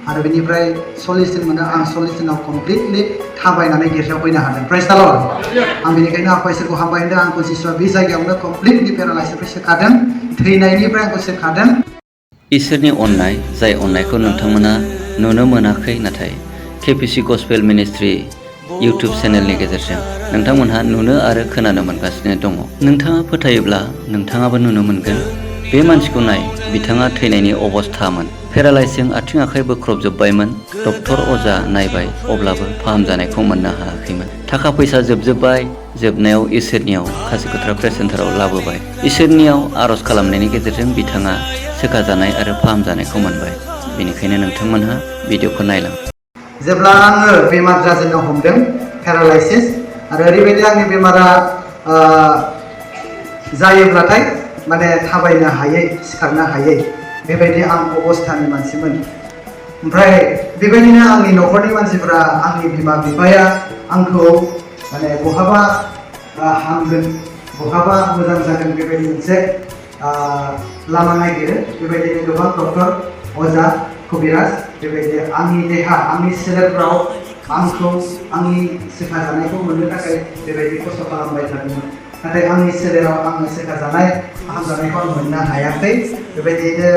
आरो बेनिफ्राय 40 दिन मोनो आं 40 दिनाव कमप्लिटलि थाबायनानै गिर्जायाव फैनो हादों प्रेज द लर्ड आं बेनिखायनो आफा इसोरखौ हामबाय होनदों आंखौ जिसुआ बे जायगायावनो कमप्लिटलि पेरालाइसनिफ्राय सोखादों थैनायनिफ्राय आंखौ सोखादों इसोरनि अननाय जाय अननायखौ नोंथांमोना नुनो मोनाखै नाथाय केपिसि गस्पेल मिनिस्ट्रि इउटुब चेनेलनि गेजेरजों नोंथांमोनहा नुनो आरो खोनानो मोनगासिनो दङ। नोंथाङा फोथायोब्ला नोंथाङाबो नुनो मोनगोन। बे मानसिखौ नाय, बिथाङा थैनायनि अबस्थामोन। पेरालाइसजों आथिं आखाइ बोख्रबजोब्बायमोन। डक्टर अजा नायबाय, अब्लाबो फाहामजानायखौ मोननो हायाखैमोन। थाखा फैसा जोबजोब्बाय। जोबनायाव इसोरनियाव खासिकत्रा प्रेस सेन्टाराव लाबोबाय। इसोरनियाव आर'ज खालामनायनि गेजेरजों बिथाङा सोखाजानाय आरो फाहामजानायखौ मोनबाय। बेनिखायनो नोंथांमोनहा भिडिअखौ नायलां। जेब्ला आङो बेमार जाजेननो हमदों पेरालाइसिस आरो ओरैबायदि आंनि बेमारा जायोब्लाथाय माने थाबायनो हायै सिखारनो हायै बेबायदि आं अबस्थानि मानसिमोन। ओमफ्राय बेबायदिनो आंनि न'खरनि मानसिफोरा आंनि बिमा बिफाया आंखौ माने बहाबा हामगोन बहाबा मोजां जागोन बेबायदि मोनसे लामा नागिरो। बेबायदिनो गोबां डक्टर अजा कबिराज बेबायदि आंनि देहा आंनि सोलेरफ्राव आंखौ आंनि सोखाजानायखौ मोननो थाखाय बेबायदि खस्थ' खालामबाय थादोंमोन। नाथाय आंनि सोलेराव आङो सोखाजानाय फाहामजानायखौ आं मोननो हायाखै। बेबायदिनो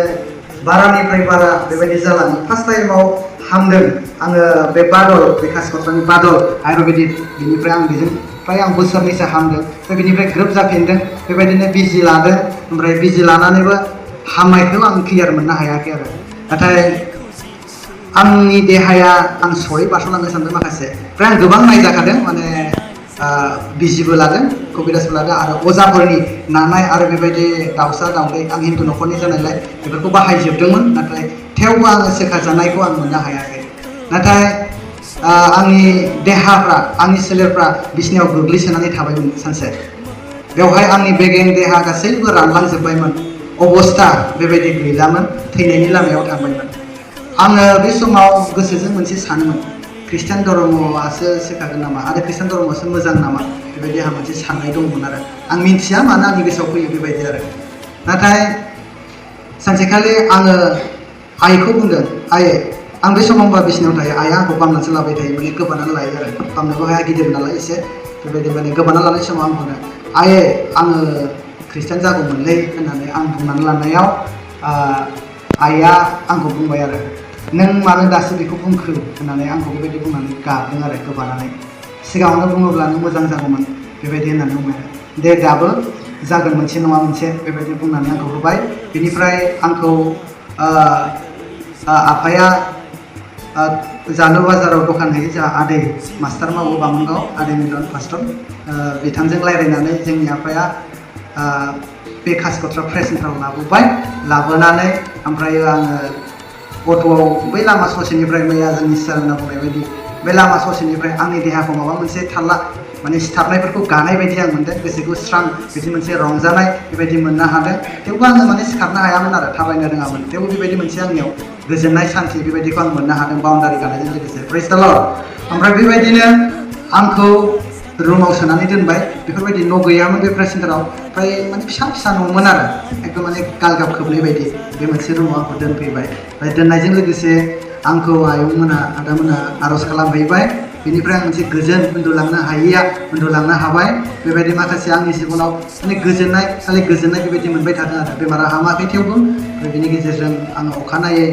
बारानिफ्राय बारा बेबायदि जालाङो। फार्स्ट टाइमाव हामदों आङो बे बादल बे खासिकत्रानि बादल आयुर्वेदिक बेनिफ्राय आं बेजों फ्राय आं बोसोरनैसो हामदों। ओमफ्राय बेनिफ्राय ग्रोब जाफिनदों। बेबायदिनो बिजि लादों। ओमफ्राय बिजि लानानैबो हामनायखौ आं क्लियार मोननो हायाखै आरो। नाथाय आंनि देहाया आं सरि बारस'लांनो सानदों माखासे। ओमफ्राय आं गोबां नायजाखादों माने बिजिबो लादों कबिराजबो लादों आरो अजाफोरनि नानाय आरो बेबायदि दाउसा दाउदै आं हिन्दु न'खरनि जानायलाय बेफोरखौ बाहायजोबदोंमोन। नाथाय थेवबो आङो सोखाजानायखौ आं मोननो हायाखै। नाथाय आंनि देहाफ्रा आंनि सोलेरफ्रा बिसिनायाव गोग्लैसोनानै थाबायमोन सानसे। बेवहाय आंनि बेगें देहा गासैबो रानलांजोब्बायमोन। अबस्था बेबायदि गैलामोन। थैनायनि लामायाव थांबायमोन। आङो बे समाव गोसोजों मोनसे सानोमोन ख्रिस्टान धर्मआसो सोखागोन नामा आरो ख्रिस्टान धर्मआसो मोजां नामा बेबायदि आंहा मोनसे साननाय दंमोन आरो आं मिन्थिया मानो आंनि गोसोआव फैयो बेबायदि आरो। नाथाय सानसेखालि आङो आइखौ बुंदों, आइ आं बे समाव होनबा बिसिनायाव थायो। आइआ आंखौ बामनानैसो लाबाय थायो माने गोबानानै लायो आरो बामनोबो हाया गिदिर नालाय एसे बेबायदि माने गोबाना लानाय समाव आं बुंदों आइ आङो ख्रिस्टान जागौमोनलै होननानै आं बुंनानै लानायाव आइआ आंखौ बुंबाय आरो नों मानो दासो बेखौ बुंखो होननानै आंखौ बेबायदि बुंनानै गाबदों आरो गोबानानै। सिगाङावनो बुङोब्ला नों मोजां जागौमोन बेबायदि होननानै बुंबाय आरो। दे दाबो जागोन मोनसे नङा मोनसे बेबायदि बुंनानै आंखौ होबाय। बिनिफ्राय आंखौ आफाया जालु बाजाराव दखान होयो जोंहा आदै मास्टार मावो बामोनगाव आदै मिलन पास्टर बिथांजों रायज्लायनानै जोंनि आफाया बे खासिकत्रा प्रेस सेन्टाराव लाबोबाय। लाबोनानै ओमफ्राय आङो अट'आव बै लामा ससेनिफ्राय मैया जोंनि सारना बुंनाय बायदि बे लामा ससेनिफ्राय आंनि देहाखौ माबा मोनसे थाल्ला माने सिथाबनायफोरखौ गानाय बायदि आं मोनदों। गोसोखौ स्रां बिदि मोनसे रंजानाय बेबायदि मोननो हादों। थेवबो आङो माने सिखारनो हायामोन आरो थाबायनो रोङामोन। थेवबो बेबायदि मोनसे आंनियाव गोजोननाय सान्थि बेबायदिखौ आं मोननो हादों बाउन्डारि गानायजों लोगोसे प्रेज द लर्ड। ओमफ्राय बेबायदिनो आंखौ रुमाव सोनानै दोनबाय। बेफोरबायदि न' गैयामोन बे प्रेस सेन्टाराव। ओमफ्राय माने फिसा फिसा न'मोन आरो एकदम माने गालगाब खोबनाय बायदि बे मोनसे रुमाव आंखौ दोनफैबाय। ओमफ्राय दोननायजों लोगोसे आंखौ आयंमोनहा आदामोनहा आर'ज खालामहैबाय। बेनिफ्राय आं मोनसे गोजोन उन्दुलांनो हायैया उन्दुलांनो हाबाय। बेबायदि माखासे आंनि जिबनाव माने गोजोननाय खालि गोजोननाय बेबायदि मोनबाय थादों आरो बेमारा हामाखै थेवबो। ओमफ्राय बेनि गेजेरजों आङो अखानायै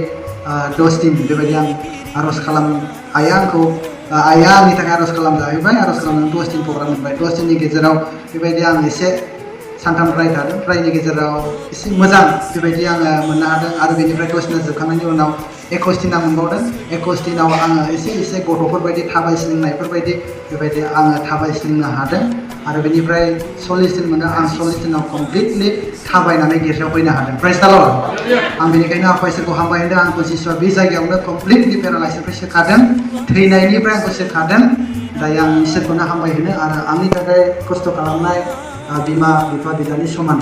10 दिन बेबायदि आं आर'ज खालाम आइआ आंनि थाखाय आर'ज खालामजाहैबाय। आर'ज खालामनानै 10 दिन प्रग्राम मोनबाय। 10 दिननि गेजेराव बेबायदि आं एसे सानथाम राय थादों। रायनि गेजेराव एसे मोजां बेबायदि आङो मोननो हादों। आरो बेनिफ्राय 10 दिना जोबखांनायनि उनाव 21 दिना मोनबावदों। 21 दिनाव आङो एसे गथ'फोरबायदि थाबायस्लिंनायफोरबायदि बेबायदि आङो थाबायस्लिंनो हादों। आरो बेनिफ्राय 40 दिन मोनो आं 40 दिनाव कमप्लिटलि थाबायनानै गिर्जायाव फैनो हादों प्रेज द लर्ड। आं बेनिखायनो आफा इसोरखौ हामबाय होनदों आंखौ जिसुआ बे जायगायावनो कमप्लिटलि पेरालाइसनिफ्राय सोखादों थैनायनिफ्राय आंखौ सोखादों। दायो आं इसोरखौनो हामबाय होनो आरो आंनि थाखाय खस्थ' खालामनाय बिमा बिफा बिदानि समान।